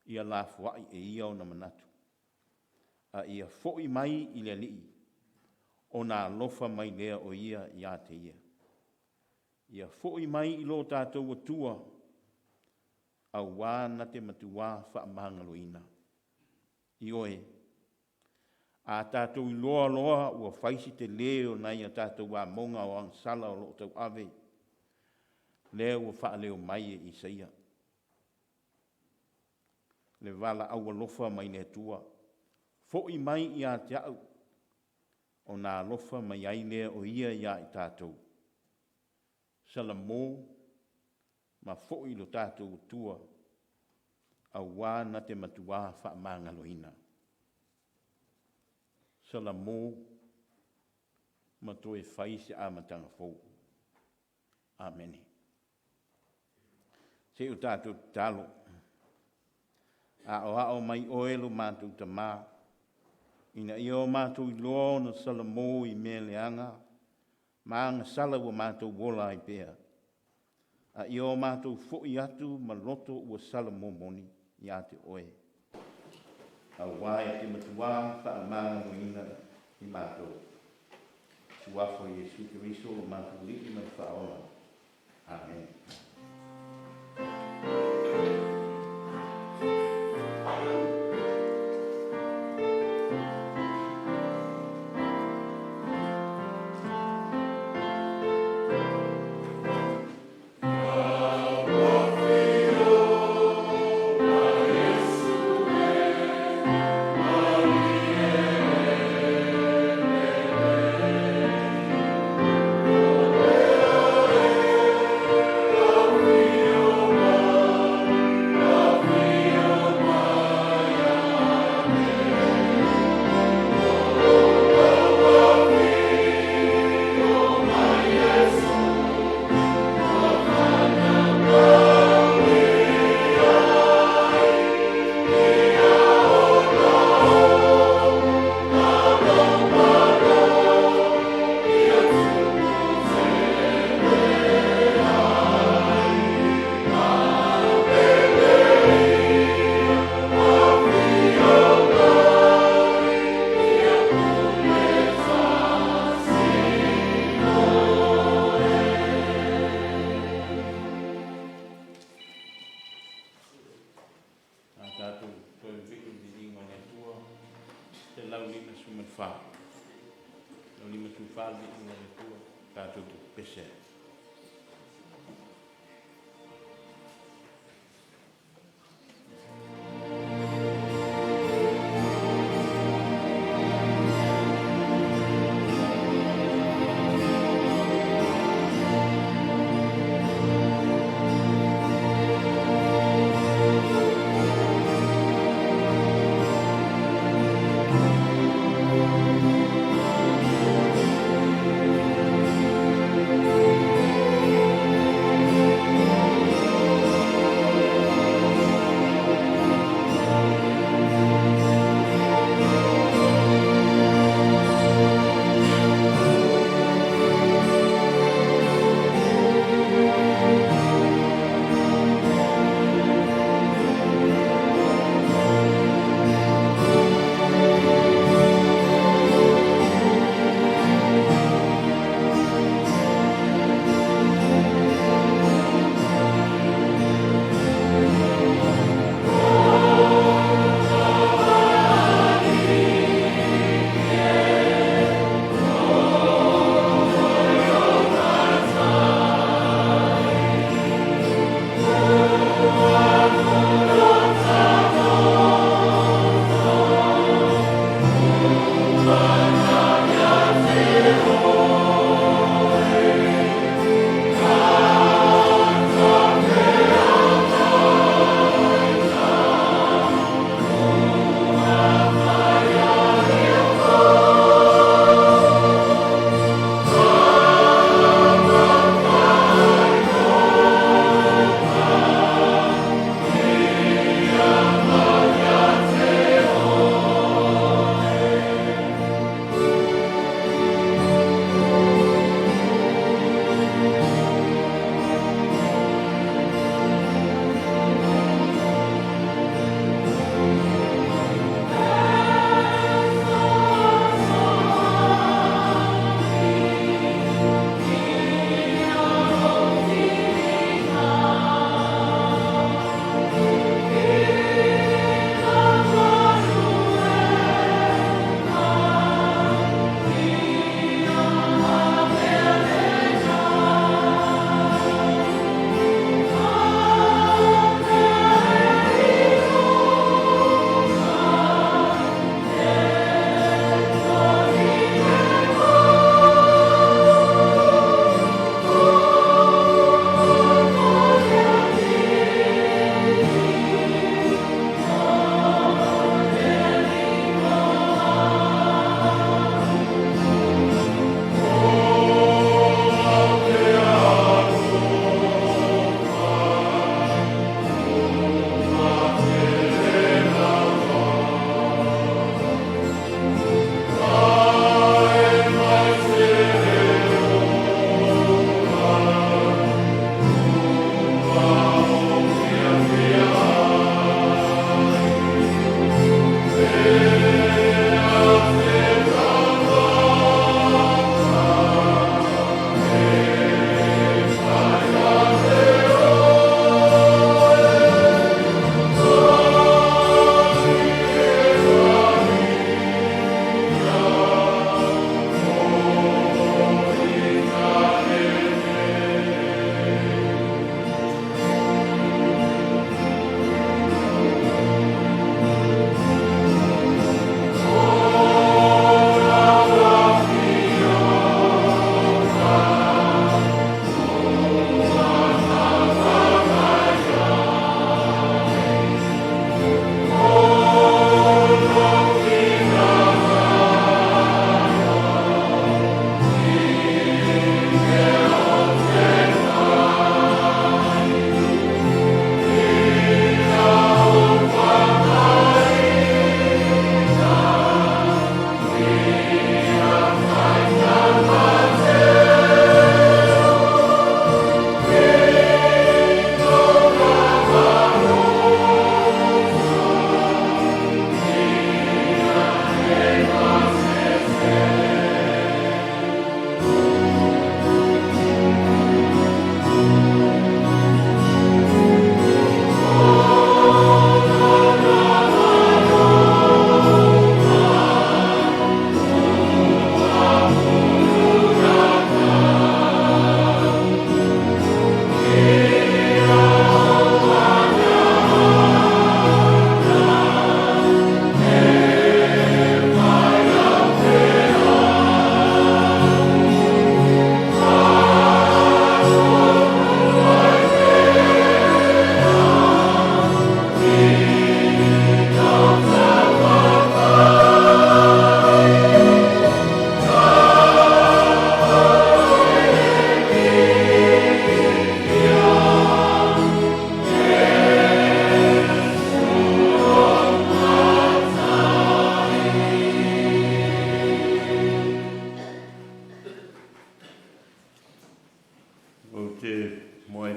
ia lafoai e ia ona manatu, a ia foi mai i le Alii, ona alofa mai lea o Ia ia te ia. Ia foi mai i lo tatou Atua, aua na te matua faamagaloina.” Ioe, a tatou iloa loa ua fai si tele o nai a tatou amoga o agasala o lo o tauave, lea ua faaleo mai e Isaia le valaau alofa mai le Atua, “Foi mai ia te au, ona alofa mai ai lea o Ia ia i tatou.” Salamo ma foi i lo tatou Atua aua na te matua faamagaloina. Salamo ma toe fai se amataga fou. Amene. Se i o tatou tatalo, Aoao mai Oe lo matou Tama ina ia o matou iloa ona salamo i mea leaga ma agasala ua matou ola ai pea, a ia o matou foi atu ma loto ua salamo moni ia te Oe, aua e te matua faamagaloina i matou. I le Suafa o Iesu Keriso lo matou Alii ma le Faaola. Amene. A tatou toe vivii i le viiga o le Atua, 154, 154 le viiga o le Atua tatou te pepese ai.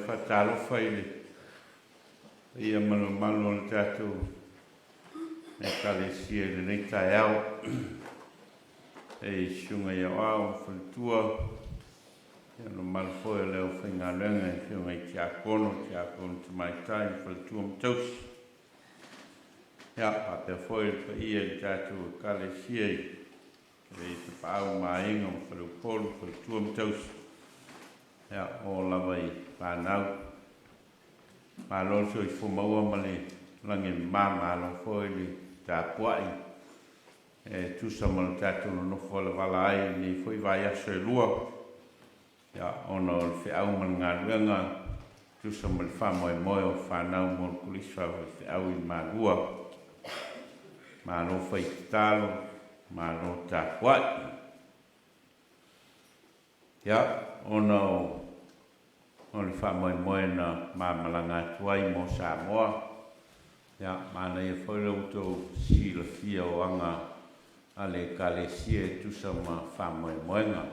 Faatalofa i le paia ma le mamalu o le tatou Ekalesia i lenei taeao. E susuga i aoao ma faletua, le mamalu foi o le aufaigaluega i afioga i tiakono, tiakono tamaitai, faletua ma tausi. Ia, faapea foi le paia i le tatou Ekalesia i le Tapaau ma Aiga ma Faleupolu, faletua ma tausi, ia, oo lava i fanau. Malo le soifua maua ma le lagi e mama, malo foi le tapuai e tusa ma le tatou nonofo alavala ai i lenei foi vaiaso e lua, ia, ona o le feau ma le galuega tusa ma le faamoemoe o fanau mo le Kolisi Faafaifeau i Malua. Malo fai tatalo, malo tapuai. Ia, ona o le faamoemoe na ma malaga atu ai mo Samoa, ia, manaia foi le outou silafia o aga a le Ekalesia e tusa ma faamoemoega.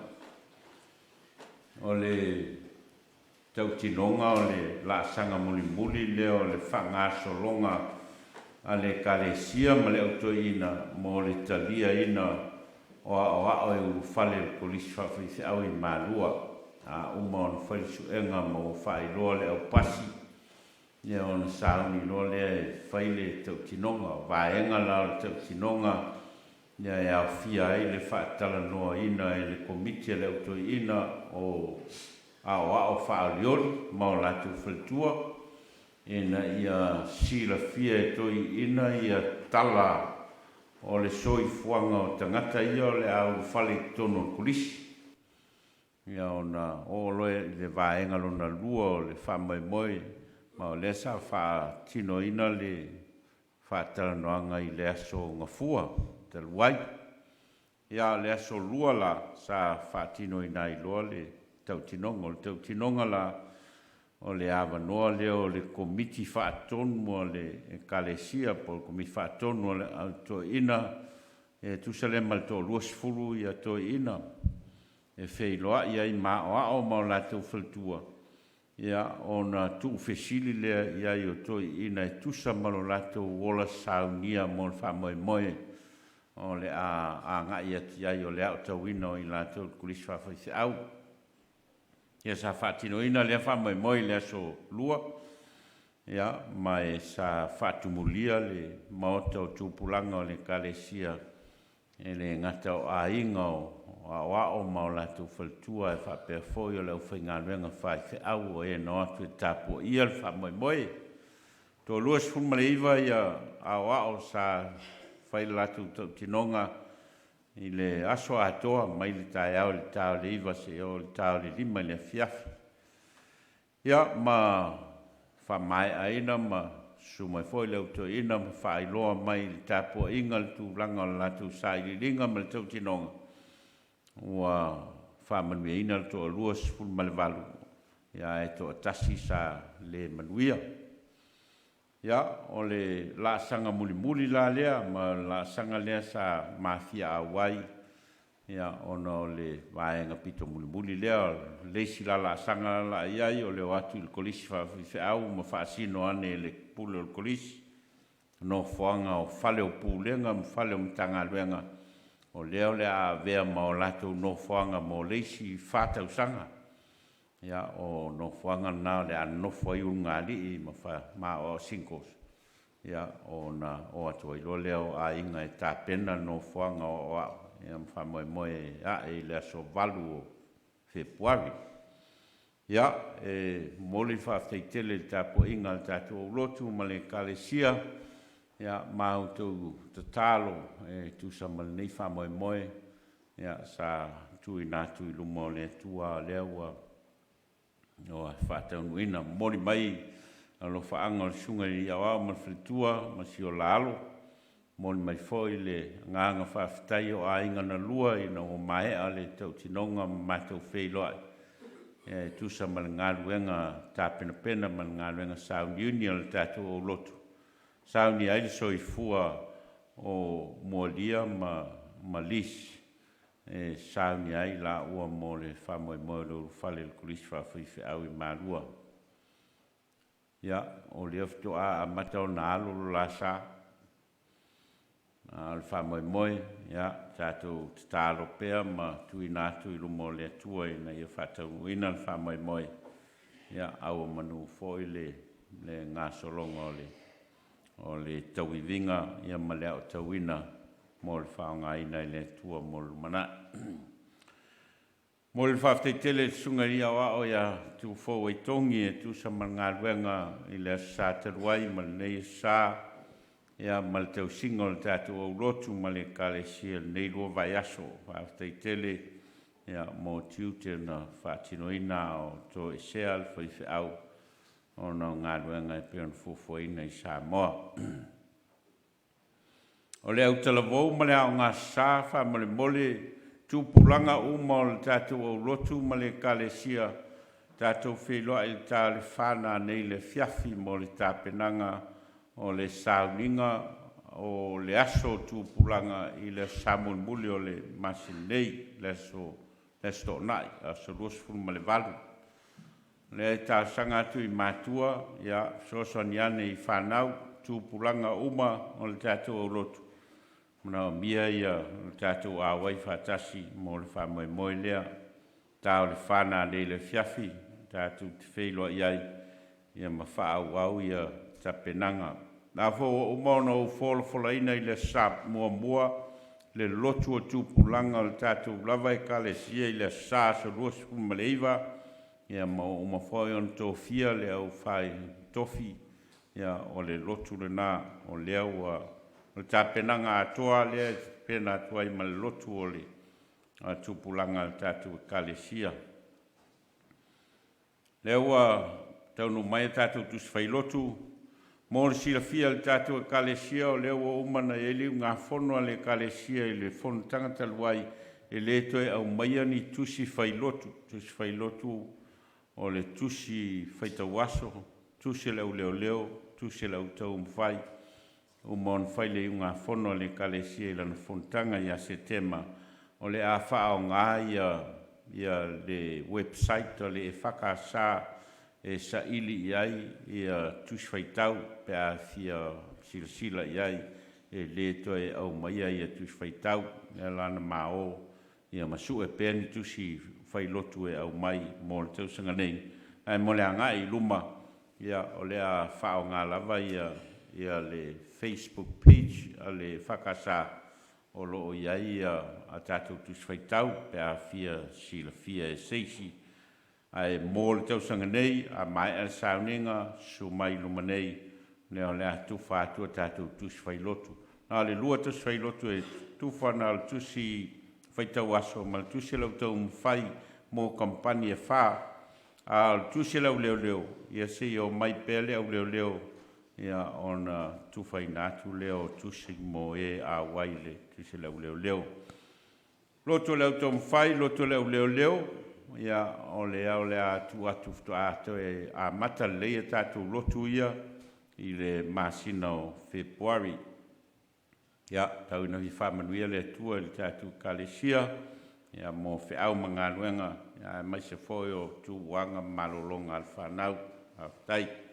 O le tautinoga o le laasaga mulimuli lea o le faagasologa a le Ekalesia ma le Au Toeaina mo le taliaina o aoao e ulufale i le Kolisi Faafaifeau i Malua. A uma ona fai le suega ma ua faailoa le aupasi, ia ona sauni loa lea e fai le tautinoga. O vaega la o le tautinoga ia e aofia ai le faatalanoaina e le Komiti a le Au Toeaina o aoao faaolioli ma o latou faletua, ina ia silafia e toeaiina ia tala o le soifuaga o tagata ia o le a ulufale i totonu o le Kolisi. Ia ona oo loa i le vaega lona lua o le faamoemoe, ma o lea sa faatinoina le faatalanoaga i le aso Gafua talu ai. Ia, o le aso Lua la sa faatinoina ai loa le tautinoga. O le tautinoga la, o le avanoa lea o le Komiti Faatonu a le Ekalesia po o le Komiti Faatonu a le Au Toeaina, e tusa lea ma le toa-20 toeaiina e feiloai ai ma aoao ma o latou faletua, ia ona tuufesili lea i ai o toeaiina e tusa ma lo latou ola saunia mo le faamoemoe o le a agai atu i ai o le aotauina o i latou i le Kolisi Faafaifeau. Ia sa faatinoina lea faamoemoe i le aso Lua, ia, ma e sa faatumulia le maota o tupulaga o le Ekalesia, e le gata o aiga o aoao ma o latou faletua, ae faapea foi o le aufaigaluega faifeau o e na o atu e tapuaia le faamoemoe. E 29 aoao sa fai le latou tautinoga i le aso atoa mai le taeao i le ta o le 9 seia oo i le ta o le 5 i le afiafi. Ia, ma faamaeaina ma susu mai foi le Au Toeaina ma faailoa mai i le tapuaiga le tulaga o le latou sailiiliga ma le tautinoga, ua faamanuiaina le toa-28, ae toatasi sa le manuia. Ia, o le laasaga mulimuli la lea, ma o le laasaga lea sa mafia auai, ia, ona o le vaega pito mulimuli lea. O le isi la laasaga la o le a i ai, o le o atu i le Kolisi Faafaifeau ma faasino ane i le Pule o le Kolisi nofoaga o fale o Pulega ma fale o Matagaluega, o lea o le a avea ma o latou nofoaga mo le isi 4 tausaga. Ia, o nofoaga na o le a nonofo ai ulugalii ma aoao singles, ia, ona o atu ai loa lea o aiga e tapena nofoaga o aoao, ia ma faamoemoe e ae i le aso 8 o Fepuari. Ia, e momoli le faafetai tele i le tapuaiga a le tatou aulotu ma le Ekalesia, ia, ma outou tatalo e tusa ma lenei faamoemoe, ia, sa tuuina atu i luma o le Atua, a o lea ua faataunuuina. Momoli mai alofaaga o le susuga i le Aoao ma le faletua ma si ola alo. Momoli mai foi le agaga faafetai o aiga na lua ina ua maea le tautinoga ma matou feiloai e tusa ma le galuega tapenapena ma le galuega sauniuni a le tatou aulotu, saunia ai le soifua o Mualia ma Liz, e saunia ai laua mo le faamoemoe o le ulufale i le Kolisi Faafaifeau i Malua. Ia, o lea faatoa amata ona alu lo la sa. A o le faamoemoe, ia, tatou tatalo pea ma tuuina atu i luma o le Atua ina ia faataunuuina le faamoemoe, ia, a ua manu foi le gasologa o le tauiviga ma le aotauina mo le faaaogaina e le Atua mo le lumanai. Momoli le faafetai tele i le Susuga i le Aoao ia Tuifou Aitogi e tusa ma le galuega i le Aso Sa talu ai ma lenei Aso Sa, ia ma le tausiga o le tatou aulotu ma le Ekalesia i lenei 2 vaiaso. Faafetai tele, ia, mo tiute na faatinoina a o toesea le faifeau ona o galuega e pei ona fuafuaina i Samoa. O le autalavou ma le aogasa faamolemole tupulaga uma o le tatou aulotu ma le Ekalesia, tatou feiloai i le ta o le 4 nanei i le afiafi mo le tapenaga o le sauniga o le aso o tupulaga i le aso Sa mulimuli o le masina nei, le Aso Toonai, aso 28. O lea e talosaga atu i matua, ia fesoasoani ane i fanau, tupulaga uma o le tatou aulotu, e manaomia le tatou auai faatasi mo le faamoemoe lea. Ta o le 4 nanei i le afiafi tatou te feiloai ai ma faaauau tapenaga. O lena foi ua uma ona ou folafolaina i le Aso Sa muamua le lotu a tupulaga o le tatou lava Ekalesia i le Aso Sa aso 29, ia ma ua uma foi ona tofia le aufai tofi, o le lotu lena o lea ua o le tapenaga atoa lea e tapena atu ai ma le lotu o le tupulaga a le tatou Ekalesia. O lea ua taunuu mai a tatou Tusi Fai Lotu. Mo le silafia e le tatou Ekalesia, o lea ua uma ona i ai le iugafono a le Ekalesia i le fonotaga talu ai, e le toe aumaia ni Tusi Fai Lotu. Tusi Fai Lotu o le tusi faitau aso, tusi a le au leoleo, tusi a le au taumafai. Ua uma ona fai le iugafono a le Ekalesia i lana fonotaga ia Setema, o le a faaaoga le website a le EFKS e saili i ai tusi faitau pe a fia silasila i ai, e le toe aumaia tusi faitau. O lea la na ma o ma sue pea ni tusi fai lotu e aumai mo le tausaga nei, ae mo le agai i luma, o le a faaaoga lava le Facebook page a le EFKS o lo o i ai a tatou tusi faitau pe a fia silafia e se isi. Ae mo le tausaga nei, a maea le sauniga, susu mai i luma nei, lea o le a tufa atu a tatou tusi fai lotu. Na o le 2 tusi fai lotu e tufa, na o le tusi faitau aso ma le tusi a le au taumafai mo kamupani e 4. A o le tusi a le au leoleo, ia se i omai pea le au leoleo ona tufaina atu lea o tusi mo e auai i le tusi a le au leoleo. Lotu o le au taumafai, lotu o le au leoleo, ia o lea o le a tuu atu faatoa toe amata lelei a tatou lotu ia i le masina o Fepuari. Ia, tau ina faamanuia le Atua i le tatou Ekalesia mo feau ma galuega, aemaise foi o tuaga ma malologa a le fanau. Faafetai.